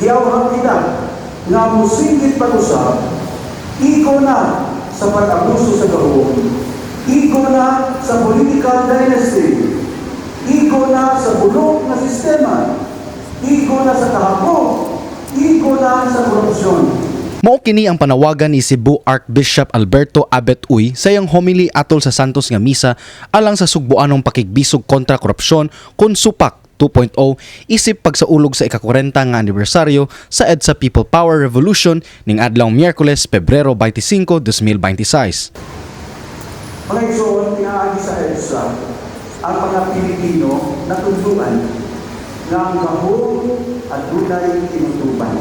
Giyawhang kita nga musinggit pag-usab, igo na sa pag-abuso sa gahom, igo na sa political dynasty, igo na sa bulok na sistema, igo na sa kahapon, igo na sa korupsyon. Mao kini ang panawagan ni Cebu Archbishop Alberto Abet Uy sa iyang homily atol sa Santos nga misa alang sa Sugboanong pakigbisog kontra korupsyon kon Supak 2.0 isip pagsaulog sa ika-40 nga anibersaryo sa EDSA People Power Revolution ning adlaw Miyerkules, Pebrero 25, 2026. Mga igsoon, pinaagi sa EDSA, ang mga Pilipino natudluan nga ang gahom adunay tinutuban,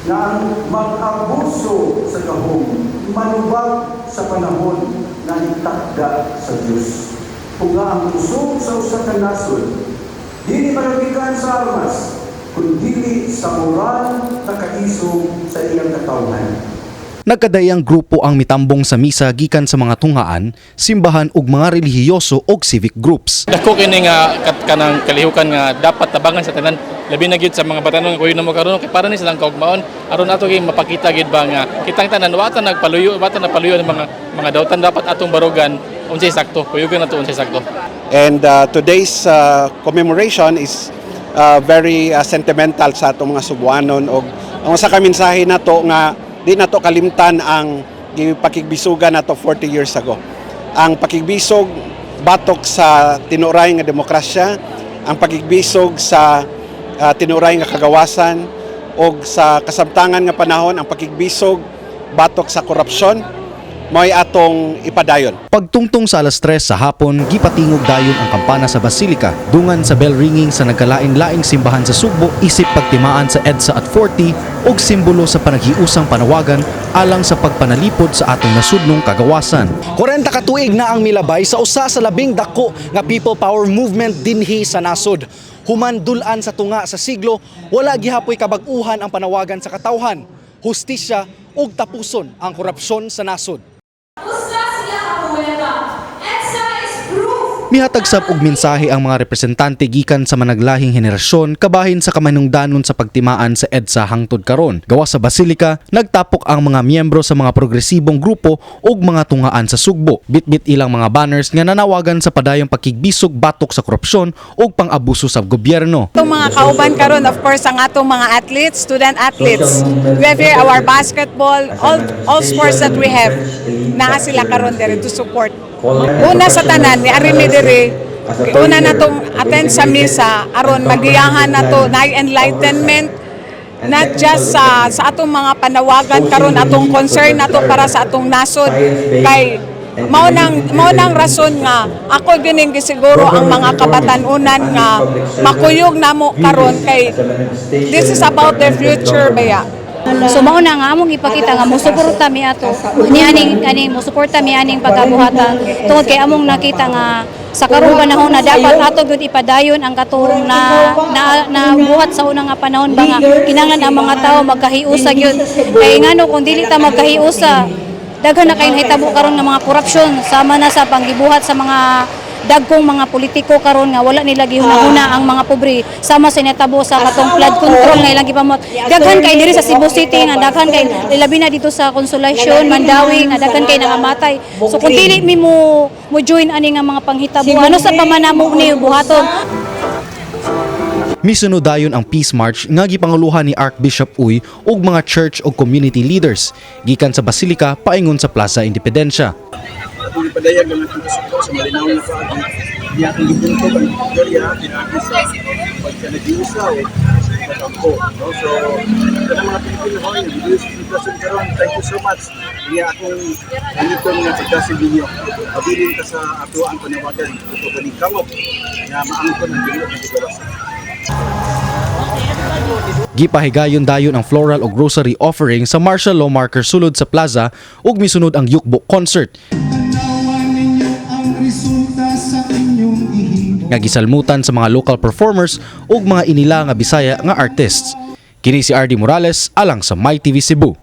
nga ang mag-abuso sa gahom manubag sa panahon nga itakda sa Dios. Ug nga ang kusog sa usa ka nasod dili manabikan sa armas, kundi sa moral na kaisog sa iyang katawhan. Nagkadayang grupo ang mitambong sa misa gikan sa mga tunghaan, simbahan ug mga relihiyoso ug civic groups. Dako kini nga kanang kalihukan nga dapat tabangan sa tanan, labi na gyud sa mga batanon nga kuyo namo karon, kay para ni silang kaugmaon aron ato gyud mapakita gyud ba nga kitang tanan wa ta nagpaluyo, wa ta napaluyo ng mga dautan. Dapat atong barugan unsay sakto, kuyugan nato unsay sakto. And today's commemoration is very sentimental sa atong mga Sugbuanon og ang usa ka mensahe nato nga di nato kalimtan ang gipakigbisugan nato 40 years ago. Ang pakigbisog batok sa tinuray nga demokrasya, ang pakigbisog sa tinuray nga kagawasan og sa kasamtangan nga panahon, ang pakigbisog batok sa korupsyon mo'y atong ipadayon. Pagtungtong sa alas 3 sa hapon, gipatingog dayon ang kampana sa Basilika, dungan sa bell ringing sa nagkalain-laing simbahan sa Sugbo isip pagtimaan sa EDSA at 40 ug simbolo sa panaghiusang panawagan alang sa pagpanalipod sa atong nasudnong kagawasan. 40 ka tuig na ang milabay sa usa sa labing dako nga people power movement dinhi sa nasod. Human dul-an sa tunga sa siglo, wala gihapoy kabag-uhan ang panawagan sa katawhan, hustisya ug tapuson ang korupsyon sa nasod. Usa sila ka pruweba. EDSA is proof. Mihatag sab og mensahe ang mga representante gikan sa managlahing henerasyon kabahin sa kamanungdanon sa pagtimaan sa EDSA hangtod karon. Gawas sa Basilika, nagtapok ang mga miyembro sa mga progresibong grupo ug mga tunghaan sa Sugbo. Bitbit ilang mga banners nga nanawagan sa padayong pakigbisog batok sa korupsyon ug pang-abuso sa gobyerno. Itong mga kauban karon, of course, ang atong mga athletes, student athletes. We have here our basketball, all sports that we have. Naa sila karon diri to support. Una sa tanan, ni ari mi diri, una natong attend sa misa aron magiyahan nato na enlightenment, not just sa atong mga panawagan karon, atong concern nato para sa atong nasod, kay mao nang rason nga ako gining gisiguro ang mga kabatan-unan nga makuyog namo karon, kay this is about their future baya. So mao na nga among ipakita nga mosuporta mi ato ni aning aning mosuporta mi aning pagabuhatan tungod kay among nakita nga sa karong panahon na dapat ato gyud ipadayon ang katong na na, na buhat sa unang nga panahon ba nga kinahanglan ang mga tao magkahiusa gyud, kay ngano kung dili ta magkahiusa, daghan na kay nahitabo karon nga mga korupsyon, sama na sa panggibuhat sa mga dagkong mga politiko karon nga wala nila gihuna-huna ang mga pobre, sama sa natabo sa katong flood control nga ilang gipamot. Daghan kay diri sa Cebu City nga daghan kay, labi na dito sa Consolacion, Mandaue, nga daghan kay nangamatay. So kung dili mi mo join ani nga mga panghitabo, ano sa pa man namo ni buhaton? Misunod dayon ang Peace March nga gipanguluhan ni Archbishop Uy ug mga church ug community leaders gikan sa Basilika paingon sa Plaza Independencia. Atong ipadayag ang atong kasuko sa malinaw nga paagi. Di atong gibuntog ang victoria pinaagi sa pagkanaghiusa o pagkampo. No? So, kanang mga Pilipino hoy, naghiusa sa sitwasyon karon. Thank you so much. Niya akong anito nga pagdasig ninyo. Pabilin ka sa ato ang panawagan. Ito ganing kamot nga maangkon ang Ginoo nga gigawasan. Gipahigayon dayon ang floral ug rosary offering sa martial law marker sulod sa plaza ug misunod ang Yukbo concert nga gisalmutan sa mga local performers ug mga inila nga Bisaya nga artists. Kini si RD Morales alang sa My TV Cebu.